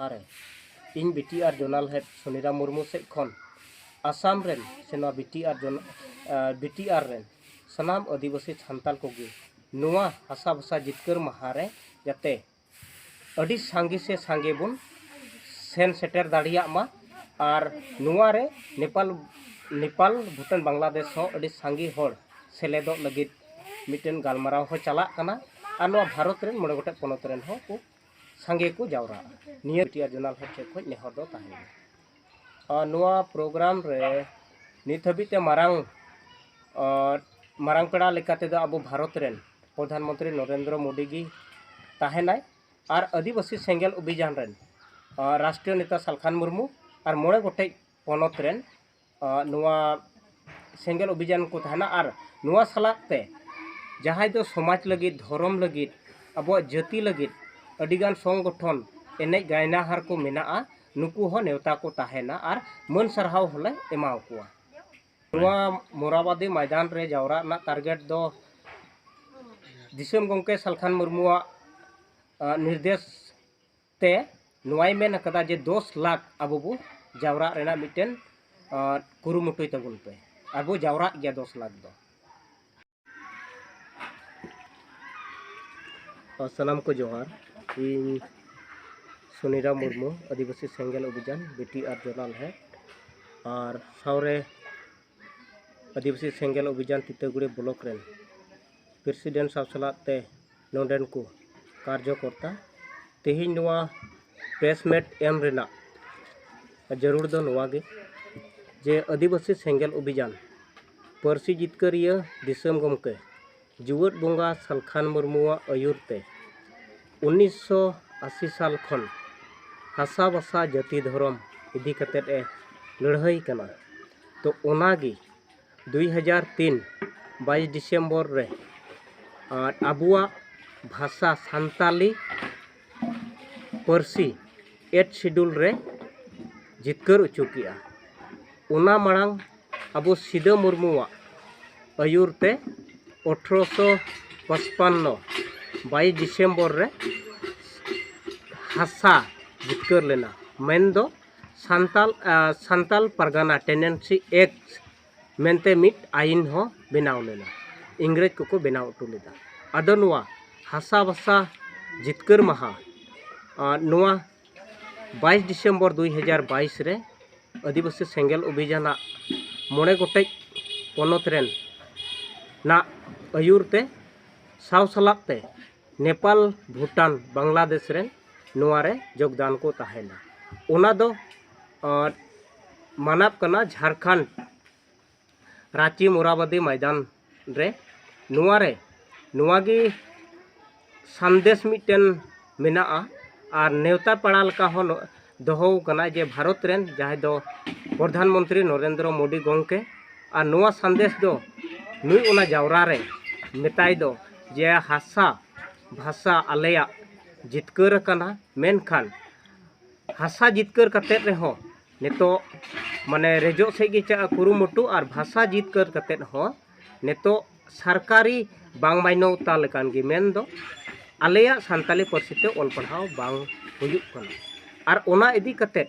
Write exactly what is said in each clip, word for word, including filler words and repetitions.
ᱟᱨ ᱤᱧ B T ᱟᱨ zonal head Suniram Murmu ᱥᱮᱫ ᱠᱷᱚᱱ ᱟᱥᱟᱢ ᱨᱮᱱ ᱥᱮ ᱱᱚᱣᱟ ᱵᱤ ᱴᱤ ᱟᱨ ᱡᱳᱱ-, ᱟᱨ ᱵᱤ ᱴᱤ ᱟᱨ ᱨᱮᱱ ᱥᱟᱱᱟᱢ ᱟᱹᱫᱤᱵᱟᱹᱥᱤ ᱥᱟᱱᱛᱟᱞ ᱠᱚᱜᱮ ᱱᱚᱣᱟ ᱦᱟᱥᱟ ᱵᱷᱟᱥᱟ ᱡᱤᱛᱠᱟᱹᱨ ᱢᱟᱦᱟ ᱨᱮ ᱡᱟᱛᱮ ᱟᱹᱰᱤ ᱥᱟᱸᱜᱮ ᱥᱮ ᱥᱟᱸᱜᱮ ᱵᱚᱱ ᱥᱮᱱ ᱥᱮᱴᱮᱨ ᱫᱟᱲᱮᱭᱟᱜ ᱢᱟ᱾ ᱟᱨ ᱱᱚᱣᱟ ᱨᱮ ᱱᱮᱯᱟᱞ, ᱱᱮᱯᱟᱞ, ᱵᱷᱩᱴᱟᱱ, ᱵᱟᱝᱞᱟᱫᱮᱥ ᱦᱚᱸ ᱟᱹᱰᱤ ᱥᱟᱸᱜᱮ ᱦᱚᱲ ᱥᱮᱞᱮᱫᱚᱜ ᱞᱟᱹᱜᱤᱫ ᱢᱤᱫᱴᱮᱱ ᱜᱟᱞᱢᱟᱨᱟᱣ ᱦᱚᱸ ᱪᱟᱞᱟᱜ ᱠᱟᱱᱟ᱾ ᱟᱨ ᱱᱚᱣᱟ ᱵᱷᱟᱨᱚᱛ ᱨᱮᱱ ᱢᱚᱬᱮ ᱜᱚᱴᱮᱡ ᱯᱚᱱᱚᱛ ᱨᱮᱱ ᱦᱚᱸ ᱠᱚ ᱥᱟᱸᱜᱮ ᱠᱚ ᱡᱟᱣᱨᱟᱜᱼᱟ᱾ ᱱᱤᱭᱟᱹ ᱵᱤ ᱴᱤ ᱟᱨ ᱡᱳᱱᱟᱞ ᱦᱮᱰ ᱴᱷᱮᱱ ᱠᱷᱚᱱ ᱱᱮᱦᱚᱨ ᱫᱚ ᱛᱟᱦᱮᱸᱭᱮᱱᱟ᱾ ᱟᱨ ᱱᱚᱣᱟ ᱯᱨᱳᱜᱨᱟᱢ ᱨᱮ ᱱᱤᱛ ᱦᱟᱹᱵᱤᱡ ᱛᱮ ᱢᱟᱨᱟᱝ, ᱟᱨ ᱢᱟᱨᱟᱝ ᱯᱮᱲᱟ ᱞᱮᱠᱟ ᱛᱮᱫᱚ ᱟᱵᱚ ᱵᱷᱟᱨᱚᱛ ᱨᱮᱱ ᱯᱨᱚᱫᱷᱟᱱ ᱢᱚᱱᱛᱨᱤ ᱱᱚᱨᱮᱱᱫᱨᱚ ᱢᱳᱫᱤ ᱜᱮ ᱛᱟᱦᱮᱱᱟᱭ᱾ ᱟᱨ ᱟᱹᱫᱤᱵᱟᱹᱥᱤ ᱥᱮᱸᱜᱮᱞ ᱚᱵᱷᱤᱡᱟᱱ ᱨᱮᱱ, ᱟᱨ ᱨᱟᱥᱴᱨᱤᱭᱚ ᱱᱮᱛᱟ ᱥᱟᱞᱠᱷᱟᱱ ᱢᱩᱨᱢᱩ ᱟᱨ ᱢᱚᱬᱮ ᱜᱚᱴᱮᱡ ᱯᱚᱱᱚᱛ ᱨᱮᱱ, ᱟᱨ ᱱᱚᱣᱟ ᱥᱮᱸᱜᱮᱞ ᱚᱵᱷᱤᱡᱟᱱ ᱠᱚ ᱛᱟᱦᱮᱱᱟ᱾ ᱟᱨ ᱱᱚᱣᱟ ᱥᱟᱞᱟᱜ ᱛᱮ ᱡᱟᱦᱟᱸᱭ ᱫᱚ ᱥᱚᱢᱟᱡᱽ ᱞᱟᱹᱜᱤᱫ, ᱫᱷᱚᱨᱚᱢ ᱞᱟᱹᱜᱤᱫ, ᱟᱵᱚᱣᱟᱜ ᱡᱟᱹᱛᱤ ᱞᱟᱹᱜᱤᱫ ᱟᱹᱰᱤᱜᱟᱱ ᱥᱚᱝᱜᱚᱴᱷᱚᱱ, ᱮᱱᱮᱡ ᱜᱟᱭᱱᱟᱦᱟᱨ ᱠᱚ ᱢᱮᱱᱟᱜᱼᱟ, ᱱᱩᱠᱩ ᱦᱚᱸ ᱱᱮᱣᱛᱟ ᱠᱚ ᱛᱟᱦᱮᱱᱟ ᱟᱨ ᱢᱟᱹᱱ ᱥᱟᱨᱦᱟᱣ ᱦᱚᱸᱞᱮ ᱮᱢᱟ ᱠᱚᱣᱟ᱾ ᱱᱚᱣᱟ ᱢᱚᱨᱟᱵᱟᱫᱤ ᱢᱚᱭᱫᱟᱱ ᱨᱮ ᱡᱟᱣᱨᱟᱜ ᱨᱮᱱᱟᱜ ᱴᱟᱨᱜᱮᱴ ᱫᱚ ᱫᱤᱥᱚᱢ ᱜᱚᱢᱠᱮ ᱥᱟᱞᱠᱷᱟᱱ ᱢᱩᱨᱢᱩᱣᱟᱜ, ᱟᱸ, ᱱᱤᱨᱫᱮᱥ ᱛᱮ ᱱᱚᱣᱟᱭ ᱢᱮᱱ ᱟᱠᱟᱫᱟ ᱡᱮ ᱫᱚᱥ ᱞᱟᱠᱷ ᱟᱵᱚ ᱵᱚ ᱡᱟᱣᱨᱟᱜ ᱨᱮᱱᱟᱜ ᱢᱤᱫᱴᱮᱱ, ᱟᱸ, ᱠᱩᱨᱩᱢᱩᱴᱩᱭ ᱛᱟᱵᱚᱱ ᱯᱮ᱾ ᱟᱵᱚ ᱡᱟᱣᱨᱟᱜ ᱜᱮᱭᱟ ᱫᱚᱥ ᱞᱟᱠᱷ ᱫᱚ᱾ ᱟᱨ ᱥᱟᱱᱟᱢ ᱠᱚ ᱡᱚᱦᱟᱨ᱾ ᱤᱧ ᱥᱩᱱᱤᱨᱟᱢ ᱢᱩᱨᱢᱩ, ᱟᱹᱫᱤᱵᱟᱹᱥᱤ ᱥᱮᱸᱜᱮᱞ ᱚᱵᱷᱤᱡᱟᱱ, ᱵᱤ ᱴᱤ ᱟᱨ ᱡᱳᱱᱟᱞ ᱦᱮᱰ, ᱟᱨ ᱥᱟᱶᱨᱮ ᱟᱹᱫᱤᱵᱟᱹᱥᱤ ᱥᱮᱸᱜᱮᱞ ᱚᱵᱷᱤᱡᱟᱱ ᱛᱤᱛᱟᱹᱜᱩᱲᱤ ᱵᱞᱚᱠ ᱨᱮᱱ ᱯᱨᱮᱥᱤᱰᱮᱱᱴ ᱥᱟᱶ ᱥᱟᱞᱟᱜ ᱛᱮ ᱱᱚᱰᱮᱱ ᱠᱚ ᱠᱟᱨᱡᱚᱠᱚᱨᱛᱟ᱾ ᱛᱮᱦᱮᱧ ᱱᱚᱣᱟ ᱯᱨᱮᱥ ᱢᱤᱴ ᱮᱢ ᱨᱮᱱᱟᱜ ᱡᱟᱹᱨᱩᱲ ᱫᱚ ᱱᱚᱣᱟ ᱜᱮ ᱡᱮ ᱟᱹᱫᱤᱵᱟᱹᱥᱤ ᱥᱮᱸᱜᱮᱞ ᱚᱵᱷᱤᱡᱟᱱ ᱯᱟᱹᱨᱥᱤ ᱡᱤᱛᱠᱟᱹᱨᱤᱭᱟᱹ ᱫᱤᱥᱚᱢ ᱜᱚᱢᱠᱮ ᱡᱤᱣᱮᱫ ᱵᱚᱸᱜᱟ ᱥᱟᱞᱠᱷᱟᱱ ᱢᱩᱨᱢᱩᱣᱟᱜ ᱟᱹᱭᱩᱨ ᱛᱮ ᱩᱱᱤᱥᱥᱚ ᱟᱥᱤ ᱥᱟᱞ ᱠᱷᱚᱱ ᱦᱟᱥᱟ ᱵᱷᱟᱥᱟ ᱡᱟᱹᱛᱤ ᱫᱷᱚᱨᱚᱢ ᱤᱫᱤ ᱠᱟᱛᱮᱫ ᱮ ᱞᱟᱹᱲᱦᱟᱹᱭ ᱠᱟᱱᱟ᱾ ᱛᱚ ᱚᱱᱟᱜᱮ ᱫᱩᱭ ᱦᱟᱡᱟᱨ ᱛᱤᱱ ᱵᱟᱭᱤᱥ ᱰᱤᱥᱮᱢᱵᱚᱨ ᱨᱮ, ᱟᱨ ᱟᱵᱚᱣᱟᱜ ᱵᱷᱟᱥᱟ ᱥᱟᱱᱛᱟᱞᱤ ᱯᱟᱹᱨᱥᱤ ᱮᱭᱤᱴ ᱥᱤᱰᱩᱞ ᱨᱮ ᱡᱤᱛᱠᱟᱹᱨ ᱦᱚᱪᱚ ᱠᱮᱜᱼᱟ᱾ ᱚᱱᱟ ᱢᱟᱲᱟᱝ ᱟᱵᱚ ᱥᱤᱫᱟᱹ ᱢᱩᱨᱢᱩᱣᱟᱜ ᱟᱹᱭᱩᱨ ᱛᱮ ᱟᱴᱷᱨᱚᱥᱚ ᱯᱟᱸᱪᱯᱟᱱᱱᱚ ᱵᱟᱭᱤᱥ ᱰᱤᱥᱮᱢᱵᱚᱨ ᱨᱮ ᱦᱟᱥᱟ ᱡᱤᱛᱠᱟᱹᱨ ᱞᱮᱱᱟ, ᱢᱮᱱᱫᱚ ᱥᱟᱱᱛᱟᱞ ᱥᱟᱱᱛᱟᱞ ᱯᱟᱨᱜᱟᱱᱟ ᱴᱮᱱᱰᱮᱱᱥᱤ ᱮᱠᱴ ᱢᱮᱱᱛᱮ ᱢᱤᱫ ᱟᱭᱤᱱ ᱦᱚᱸ ᱵᱮᱱᱟᱣ ᱞᱮᱱᱟ᱾ ᱤᱝᱨᱮᱡᱽ ᱠᱚᱠᱚ ᱵᱮᱱᱟᱣ ᱦᱚᱴᱚ ᱞᱮᱫᱟ᱾ ᱟᱫᱚ ᱱᱚᱣᱟ ᱦᱟᱥᱟ ᱵᱷᱟᱥᱟ ᱡᱤᱛᱠᱟᱹᱨ ᱢᱟᱦᱟ ᱱᱚᱣᱟ ᱵᱟᱭᱤᱥ ᱰᱤᱥᱮᱢᱵᱚᱨ ᱫᱩᱭ ᱦᱟᱡᱟᱨ ᱵᱟᱭᱤᱥ ᱨᱮ ᱟᱹᱫᱤᱵᱟᱹᱥᱤ ᱥᱮᱸᱜᱮᱞ ᱚᱵᱷᱤᱡᱟᱱᱟᱜ ᱢᱚᱬᱮ ᱜᱚᱴᱮᱡ ᱯᱚᱱᱚᱛ ᱨᱮᱱ ᱱᱟᱜ ᱟᱹᱭᱩᱨ ᱛᱮ ᱥᱟᱶ ᱥᱟᱞᱟᱜ ᱛᱮ ᱱᱮᱯᱟᱞ, ᱵᱷᱩᱴᱟᱱ, ᱵᱟᱝᱞᱟᱫᱮᱥ ᱨᱮᱱ ᱱᱚᱣᱟ ᱨᱮ ᱡᱳᱜᱽᱫᱟᱱ ᱠᱚ ᱛᱟᱦᱮᱱᱟ᱾ ᱚᱱᱟ ᱫᱚ ᱢᱟᱱᱟᱣ ᱠᱟᱱᱟ ᱡᱷᱟᱲᱠᱷᱚᱸᱰ ᱨᱟᱸᱪᱤ ᱢᱳᱨᱟᱵᱟᱫᱤ ᱢᱚᱭᱫᱟᱱ ᱨᱮ᱾ ᱱᱚᱣᱟ ᱨᱮ ᱱᱚᱣᱟ ᱜᱮ ᱥᱟᱸᱫᱮᱥ ᱢᱤᱫᱴᱮᱱ ᱢᱮᱱᱟᱜᱼᱟ᱾ ᱟᱨ ᱱᱮᱣᱛᱟ ᱯᱮᱲᱟ ᱞᱮᱠᱟ ᱦᱚᱸ ᱫᱚᱦᱚ ᱠᱟᱱᱟ ᱡᱮ ᱵᱷᱟᱨᱚᱛ ᱨᱮᱱ ᱡᱟᱦᱟᱸᱭ ᱫᱚ ᱯᱨᱚᱫᱷᱟᱱ ᱢᱚᱱᱛᱨᱤ ᱱᱚᱨᱮᱱᱫᱨᱚ ᱢᱳᱫᱤ ᱜᱚᱢᱠᱮ᱾ ᱟᱨ ᱱᱚᱣᱟ ᱥᱟᱸᱫᱮᱥ ᱫᱚ ᱱᱩᱭ ᱚᱱᱟ ᱡᱟᱣᱨᱟ ᱨᱮ ᱢᱮᱛᱟᱭ ᱫᱚ ᱡᱮ ᱦᱟᱥᱟ ᱵᱷᱟᱥᱟ ᱟᱞᱮᱭᱟᱜ ᱡᱤᱛᱠᱟᱹᱨ ᱟᱠᱟᱱᱟ, ᱢᱮᱱᱠᱷᱟᱱ ᱦᱟᱥᱟ ᱡᱤᱛᱠᱟᱹᱨ ᱠᱟᱛᱮᱫ ᱨᱮᱦᱚᱸ ᱱᱤᱛᱚᱜ ᱢᱟᱱᱮ ᱨᱮᱡᱚᱜ ᱥᱮᱫ ᱜᱮ ᱪᱟᱜ ᱠᱩᱨᱩᱢᱩᱴᱩ, ᱟᱨ ᱵᱷᱟᱥᱟ ᱡᱤᱛᱠᱟᱹᱨ ᱠᱟᱛᱮᱫ ᱦᱚᱸ ᱱᱤᱛᱚᱜ ᱥᱚᱨᱠᱟᱨᱤ ᱵᱟᱝ ᱢᱟᱱᱚᱛᱟ ᱞᱮᱠᱟᱱ ᱜᱮ, ᱢᱮᱱᱫᱚ ᱟᱞᱮᱭᱟᱜ ᱥᱟᱱᱛᱟᱞᱤ ᱯᱟᱹᱨᱥᱤ ᱛᱮ ᱚᱞ ᱯᱟᱲᱦᱟᱣ ᱵᱟᱝ ᱦᱩᱭᱩᱜ ᱠᱟᱱᱟ᱾ ᱟᱨ ᱚᱱᱟ ᱤᱫᱤ ᱠᱟᱛᱮᱫ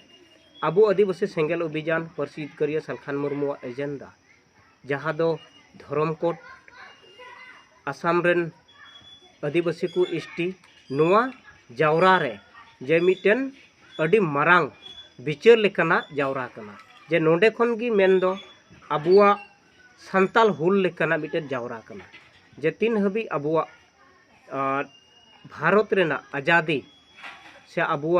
ᱟᱵᱚ ᱟᱹᱫᱤᱵᱟᱹᱥᱤ ᱥᱮᱸᱜᱮᱞ ᱚᱵᱷᱤᱡᱟᱱ ᱯᱟᱹᱨᱥᱤ ᱡᱤᱛᱠᱟᱹᱨᱤᱭᱟᱹ ᱥᱟᱞᱠᱷᱟᱱ ᱢᱩᱨᱢᱩᱣᱟᱜ ᱮᱡᱮᱱᱰᱟ, ᱡᱟᱦᱟᱸ ᱫᱚ ᱫᱷᱚᱨᱚᱢ ᱠᱳᱰ, ᱟᱥᱟᱢ ᱨᱮᱱ ᱟᱹᱫᱤᱵᱟᱹᱥᱤ ᱠᱚ ᱮᱥ ᱴᱤ, ᱱᱚᱣᱟ ᱡᱟᱣᱨᱟ ᱨᱮ ᱡᱮ ᱢᱤᱫᱴᱮᱱ ᱟᱹᱰᱤ ᱢᱟᱨᱟᱝ ᱵᱤᱪᱟᱹᱨ ᱞᱮᱠᱟᱱᱟᱜ ᱡᱟᱣᱨᱟ ᱠᱟᱱᱟ, ᱡᱮ ᱱᱚᱰᱮ ᱠᱷᱚᱱ ᱜᱮ ᱢᱮᱱᱫᱚ ᱟᱵᱚᱣᱟᱜ ᱥᱟᱱᱛᱟᱞ ᱦᱩᱞ ᱞᱮᱠᱟᱱᱟᱜ ᱢᱤᱫᱴᱮᱱ ᱡᱟᱣᱨᱟ ᱠᱟᱱᱟ, ᱡᱮ ᱛᱤᱱ ᱦᱟᱹᱵᱤᱡ ᱟᱵᱚᱣᱟᱜ ᱟᱨ ᱵᱷᱟᱨᱚᱛ ᱨᱮᱱᱟᱜ ᱟᱡᱟᱫᱤ ᱥᱮ ᱟᱵᱚᱣᱟᱜ